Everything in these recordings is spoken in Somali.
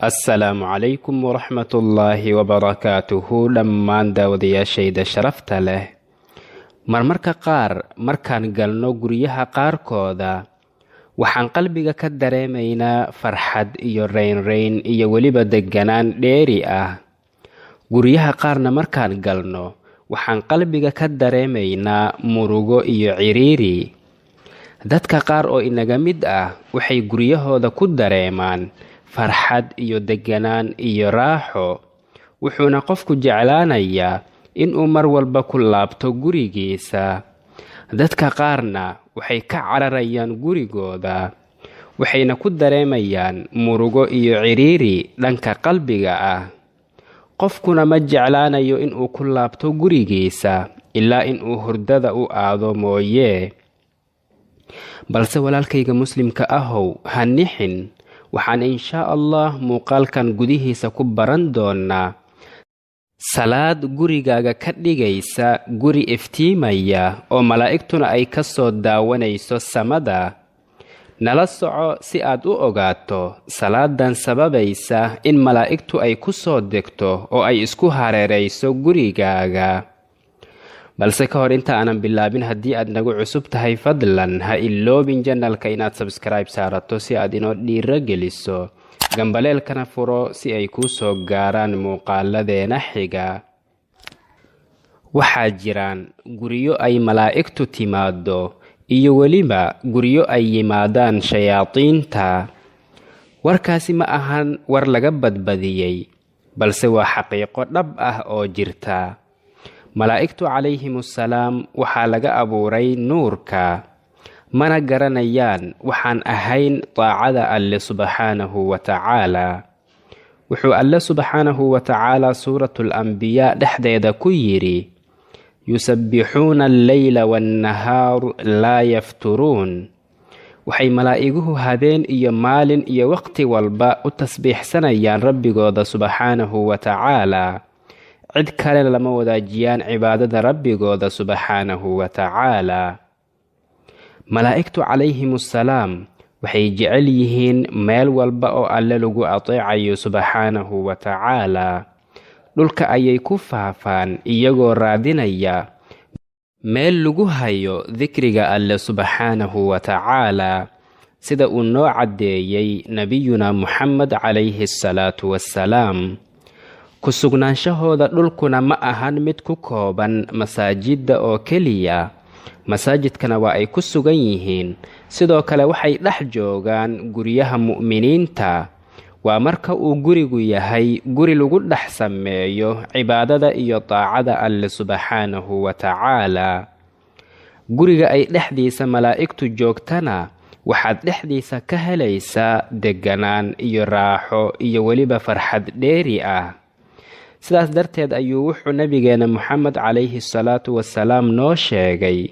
Assalaamu calaykum waraxmatullaahi wabarakaatuhu dhammaan daawadayaashayda sharafta leh. Marmarka qaar markaan galno guryaha qaarkooda, waxaan qalbiga ka dareemaynaa farxad iyo raynrayn iyo weliba deganaan dheeri ah. Guryaha qaarna markaan galno, waxaan qalbiga ka dareemaynaa murugo iyo ciriiri. Dadka qaar oo inaga mid ah waxay guryahooda ku dareemaan farxad iyo deganaan iyo raaxo, wuxuuna qofku jeclaanayaa inuu mar walba ku laabto gurigiisa. Dadka qaarna waxay ka cararayaan gurigooda, waxayna ku dareemayaan murugo iyo ciriiri dhanka qalbiga ah. Qofkuna ma jeclaanayo inuu ku laabto gurigiisa ilaa inuu hurdada u aado mooye. Balse walaalkayga muslimka ahow, ha nixin. Waxaan inshaa Allah muuqaalkan gudihiisa ku baran doonaa salaad gurigaaga ka dhigaysa guri iftiimaya oo malaa'igtuna ay ka soo daawanayso samada. Nala soco si aad u ogaato salaadan sababaysa in malaa'igtu ay ku soo degto oo ay isku hareerayso gurigaaga. Balse ka hor inta aanan bilaabin, haddii aad nagu cusub tahay, fadlan ha iloobin channelka inaad subscribe saarato si aad inoo dhiiro geliso, gambaleelkana furo si ay kuu soo gaaraan muuqaaladeena xiga. Waxaa jiraan guryo ay malaa'igtu timaado iyo weliba guryo ay yimaadaan shayaadiinta. Warkaasi ma ahan war laga badbadiyey, balse waa xaqiiqo dhab ah oo jirta. Malaa'igtu calayhim assalaam waxaa laga abuuray nuurka, mana garanayaan waxaan ahayn taacada Alle subxaanahu wa tacaala. Wuxuu Alle subxaanahu wa tacaala Suuratul Anbiyaa dhexdeeda ku yidhi: "Yusabbixuuna alleyla waannahaar laa yafturuun." Waxay malaa'iguhu habeen iyo maalin iyo waqti walba u tasbiixsanayaan Rabbigooda subxaanahu wa tacaala, cid kalena lama wadaajiyaan cibaadada Rabbigooda subxaanahu wa tacaala. Malaa'igtu calayhim assalaam waxay jecel yihiin meel walba oo Alle lagu ateecayo subxaanahu wa tacaala. Dhulka ayay ku faafaan iyagoo raadinaya meel lagu hayo dikriga Alle subxaanahu wa tacaala, sida uu noo caddeeyey Nebiyuna Muxamed calayhi asalaatu wassalaam. Ku sugnaanshahooda dhulkuna ma ahan mid ku kooban masaajidda oo keliya. Masaajidkana waa ay ku sugan yihiin, sidoo kale waxay dhex joogaan guryaha mu'miniinta. Waa marka uu gurigu yahay guri lagu dhex sameeyo cibaadada iyo taacada Alle subxaanahu wa tacaala. Guriga ay dhexdiisa malaa'igtu joogtana waxaad dhexdiisa ka helaysaa deganaan iyo raaxo iyo weliba farxad dheeri ah. Sidaas darteed ayuu wuxuu Nabigeena Muxamed calayhi salaatu wasalaam noo sheegay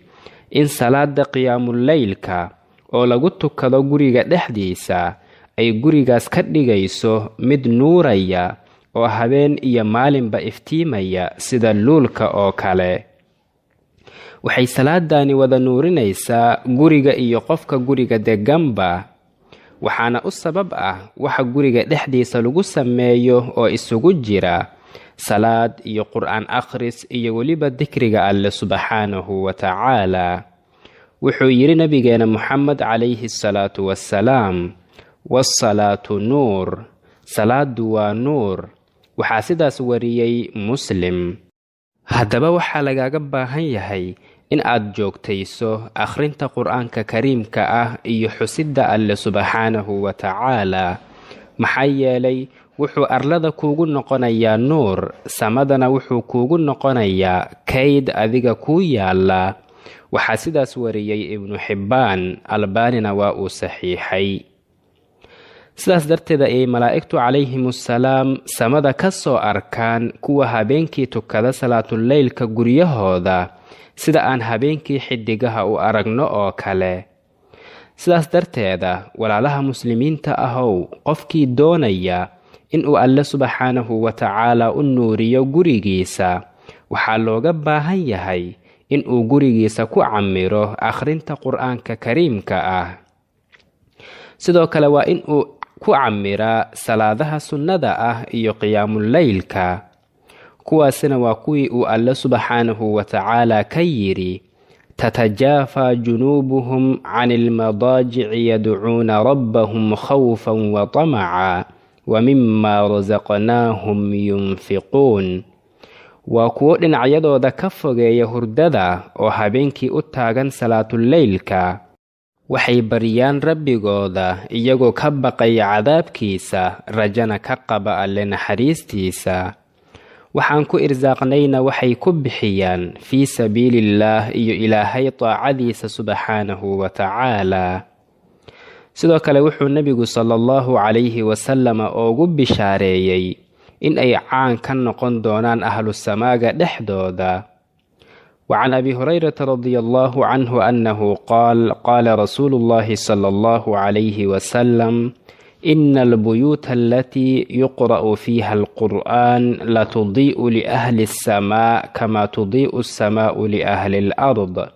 in salaada qiyaamuleylka oo lagu tukado guriga dhexdiisa ay gurigaas ka dhigayso mid nuuraya oo habeen iyo maalinba iftiimaya sida luulka oo kale. Waxay salaadani wada nuurinaysaa guriga iyo qofka guriga deganba, waxaana u sabab ah waxa guriga dhexdiisa lagu sameeyo oo isugu jira salaad iyo Qur'aan akhris iyo weliba dikriga Alle subxaanahu wa tacaala. Wuxuu yidhi Nabigeena Muxamed calayhi salaatu wassalaam: "Waasalaatu nuur." Salaadu waa nuur. Waxaa sidaas wariyey Muslim. Haddaba waxaa lagaaga baahan yahay in aad joogtayso akhrinta Qur-aanka kariimka ah iyo xusidda Alle subxaanahu wa tacaala, maxaa yeelay wuxuu arlada kuugu noqonayaa nuur, samadana wuxuu kuugu noqonayaa kayd adiga kuu yaalla. Waxaa sidaas wariyey Ibnu Xibbaan, Albaanina waa uu saxiixay. Sidaas darteed ayay malaa'igtu calayhim assalaam samada ka soo arkaan kuwa habeenkii tukada salaatuleylka guryahooda, sida aan habeenkii xidigaha u aragno oo kale. Sidaas darteeda, walaalaha muslimiinta ahow, qofkii doonaya inuu Alle subxaanahu wa tacaala u nuuriyo gurigiisa, waxaa looga baahan yahay inuu gurigiisa ku camiro akhrinta Qur-aanka kariimka ah. Sidoo kale waa inuu ku camira salaadaha sunnada ah iyo qiyaamuleylka. Kuwaasina waa kuwii uu Alle subxaanahu wa tacaala ka yidhi: tatajaafaa junuubuhum can ilmadaajici yadcuuna rabbahum khawfan wa tamaca wa mimaa rasaqnaahum yunfiquun. Waa kuwo dhinacyadooda ka fogeeya hurdada oo habeenkii u taagan salaatuleylka. Waxay baryaan Rabbigooda iyagoo ka baqaya cadaabkiisa, rajana ka qaba Alle naxariistiisa. Waxaan ku irsaaqnayna waxay ku bixiyaan fii sabiilillaah iyo Ilaahay taacadiisa subxaanahu wa tacaalaa. Sidoo kale wuxuu Nebigu sala allahu calayhi wasalama oogu bishaareeyey in ay caan ka noqon doonaan ahlu samaaga dhexdooda. Wa can Abi Hurayrata radia allahu canhu annahu qaal: qaala rasuulu llahi sala allahu calayhi wasalam: ina albuyuuta alatii yuqra'u fiiha alqur'aan latudii'u liahli alsamaa kama tudii'u alsamaa'u liahli alard.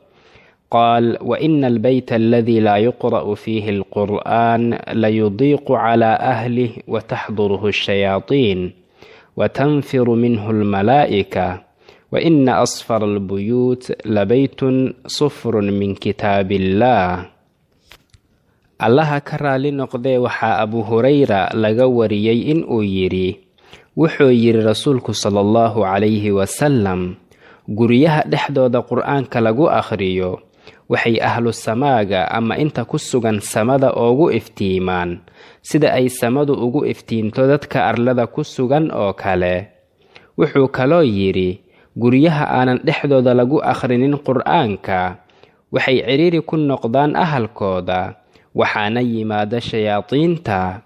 Qaal: waina albeyta aladii laa yuqra'u fiihi alqur'aan layudiiqu calaa ahlih wataxduruhu alshayaatiin watanfiru minhu almalaa'ika, waina asfara albuyuut labeytun sufrun min kitaabiillah. Allaha ka raali noqdee, waxaa Abu Hurayra laga wariyey in uu yidhi: wuxuu yidhi Rasuulku sala allahu calayhi wasalam, guryaha dhexdooda Qur'aanka lagu akhriyo waxay ahlu samaaga ama inta ku sugan samada oogu iftiimaan sida ay samadu ugu iftiinto dadka arlada ku sugan oo kale. Wuxuu kaloo yidhi: guryaha aanan dhexdooda lagu akhrinin Qur'aanka waxay cidhiiri ku noqdaan ahalkooda, waxaana yimaada shayaadiinta,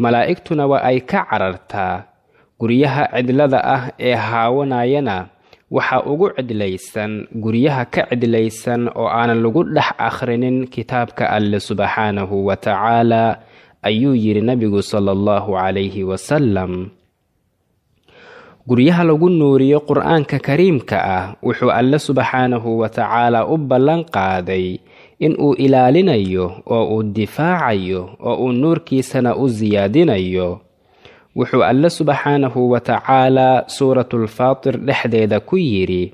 malaa'igtuna waa ay ka carartaa. Guryaha cidlada ah ee haawanayana waxaa ugu cidlaysan guryaha ka cidlaysan oo aanan lagu dhex akhrinin kitaabka Alle subxaanahu wa tacaala, ayuu yidhi Nabigu sala allahu calayhi wasalam. Guryaha lagu nuuriyo Qur'aanka kariimka ah wuxuu Alle subxaanahu wa tacaala u ballan qaaday in uu ilaalinayo oo uu difaacayo oo uu nuurkiisana u siyaadinayo. Wuxuu Alle subxaanahu wa tacaalaa Suuratulfaatir dhexdeeda ku yidhi: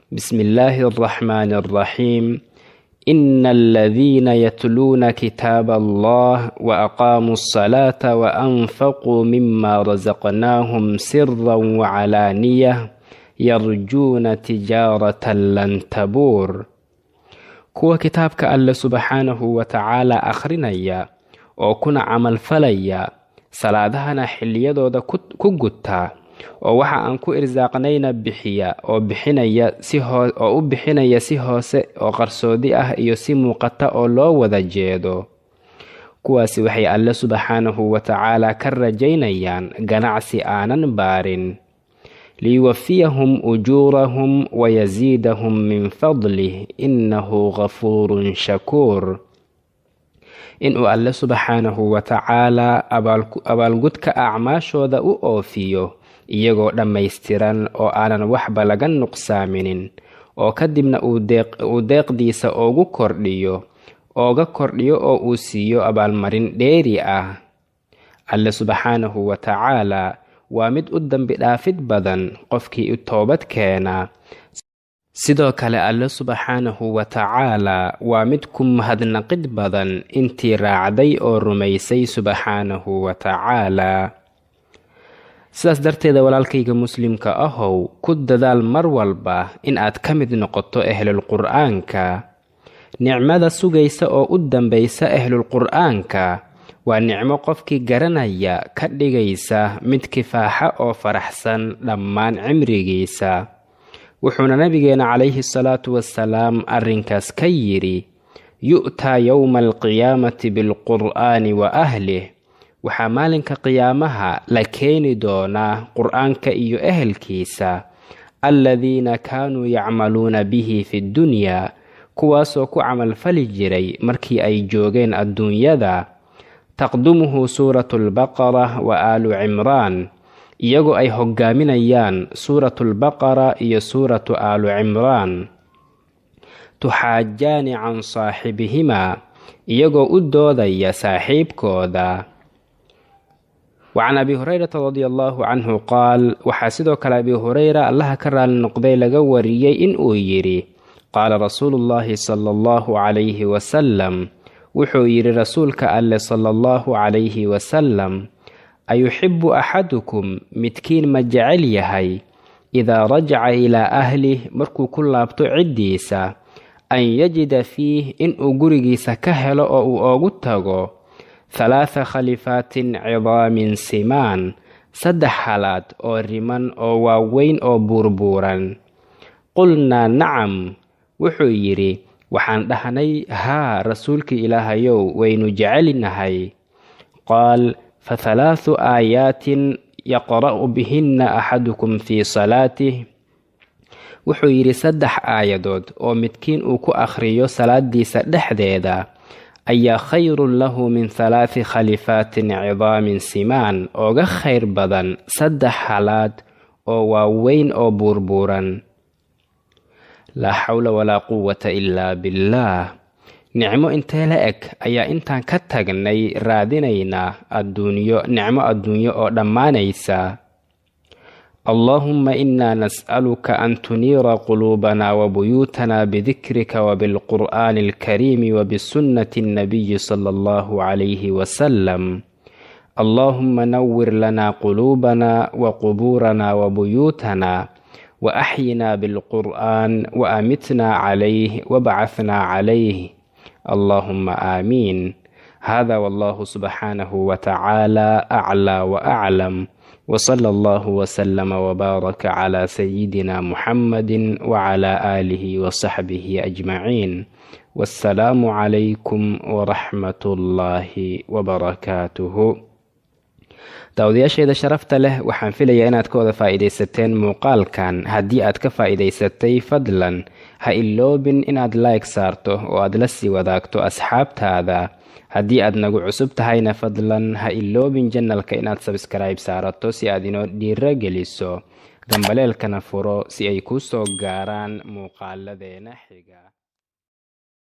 bismi illaahi araxmaani araxiim, ina aladiina yatluuna kitaaba allah wa aqaamuu asalaata wa anfaquu mima rasaqnaahum siran wacalaaniyah yarjuuna tijaaratan lan tabuur. Kuwa kitaabka Alle subxaanahu wa tacaala akhrinaya oo kuna camalfalaya, salaadahana xilliyadooda ku guta, oo waxa aan ku irsaaqnayna bixiya, oo bixinaya si oo u bixinaya si hoose oo qarsoodi ah iyo si muuqata oo loo wada jeedo, kuwaasi waxay Alle subxaanahu wa tacaala ka rajaynayaan ganacsi aanan baarin. Liyuwafiyahum ujuurahum wayasiidahum min fadlih innahu ghafuurun shakuur. Inuu Alle subxaanahu wa tacaalaa abaalgudka acmaashooda u oofiyo iyagoo dhammaystiran oo aanan waxba laga nuqsaaminin, oo kadibna uu deeqdiisa oogu kordhiyo, ooga kordhiyo oo uu siiyo abaalmarin dheeri ah. Alle subxaanahu wa tacaalaa waa mid u dambi dhaafid badan qofkii u toobad keena. Sidoo kale Alle subxaanahu wa tacaalaa waa mid ku mahadnaqid badan intii raacday oo rumaysay subxaanahu wa tacaalaa. Sidaas darteeda, walaalkayga muslimka ahow, ku dadaal mar walba in aad ka mid noqoto ehlul qur'aanka. Nicmada sugaysa oo u dambaysa ehlul qur'aanka waa nicmo qofkii garanaya ka dhigaysa mid kifaaxa oo faraxsan dhammaan cimrigiisa. Wuxuuna Nabigeena calayhi salaatu wasalaam arrinkaas ka yidhi: yu'taa yowma alqiyaamati bilqur'aani wa ahlih. Waxaa maalinka qiyaamaha la keeni doonaa Qur'aanka iyo ehelkiisa, aladiina kaanuu yacmaluuna bihi fi ddunyaa, kuwaasoo ku camalfali jiray markii ay joogeen adduunyada. Taqdumuhu suuratu albaqara wa aalu cimraan, iyagoo ay hoggaaminayaan Suuratulbaqara iyo suuratu Aalu Cimraan. Tuxaajaani can saaxibihimaa, iyagoo u doodaya saaxiibkooda. Wa can Abi Hurayrata radia Allahu canhu qaal, waxaa sidoo kale Abi Hurayra, Allaha ka raali noqday, laga wariyey in uu yidhi: qaala rasuulu llaahi sala Allahu calayhi wasalam, wuxuu yidhi Rasuulka Alle sala Allahu calayhi wasalam: ayuxibu axadukum, midkiin ma jecel yahay, idaa rajaca ilaa ahlih, markuu ku laabto ciddiisa, an yajida fiih, inuu gurigiisa ka helo oo uu oogu tago, halaatha khalifaatin cidaamin simaan, 3 halaad oo riman oo waaweyn oo buurbuuran? Qulnaa nacam. Wuxuu yidhi: waxaan dhahnay, haa, Rasuulkii Ilaahayow, waynu jecelinahay. Qaal: fa halaathu aayaatin yaqra'u bihinna axadukum fii salaatih. Wuxuu yidhi: 3 aayadood oo midkiin uu ku akhriyo salaadiisa dhexdeeda ayaa khayrun lahu min halaathi khalifaatin cidaamin simaan, ooga khayr badan 3 halaad oo waaweyn oo buurbuuran. Laa xawla walaa quwata ilaa billaah. Nicmo intee la eg ayaa intaan ka tagnay raadinaynaa adduunyo, nicmo adduunyo oo dhammaanaysa. Allaahumma innaa nas'aluka an tuniira quluubanaa wa buyuutanaa bidikrika wa bilqur'aani alkariimi wa bisunnati annabiyi sala Allahu calayhi wasalam. Allaahumma nawwir lanaa quluubanaa wa qubuuranaa wa buyuutanaa wa axyinaa bilqur'aan wa amitnaa calayh wabcathnaa calayh. Allaahumma aamiin. Hada wallahu subxaanahu wa tacaala aclaa wa aclam. Wsala allahu wslama wbaaraka cla sayidina muxamadi wcla aalihi wasaxbihi ajmaciin. Wassalaamu calaykum waraxmat ullaahi wabarakaatuhu. Daawadayaasheeda sharafta leh, waxaan filayaa inaad ka wada faa'iidaysateen muuqaalkan. Haddii aad ka faa'iidaysatay, fadlan ha iloobin inaad like saarto oo aad la sii wadaagto asxaabtaada. Haddii aad nagu cusub tahayna, fadlan ha iloobin channelka inaad subscribe saarato si aad inoo dhiiro geliso, gambaleelkana furo si ay kuu soo gaaraan muuqaaladeena xiga.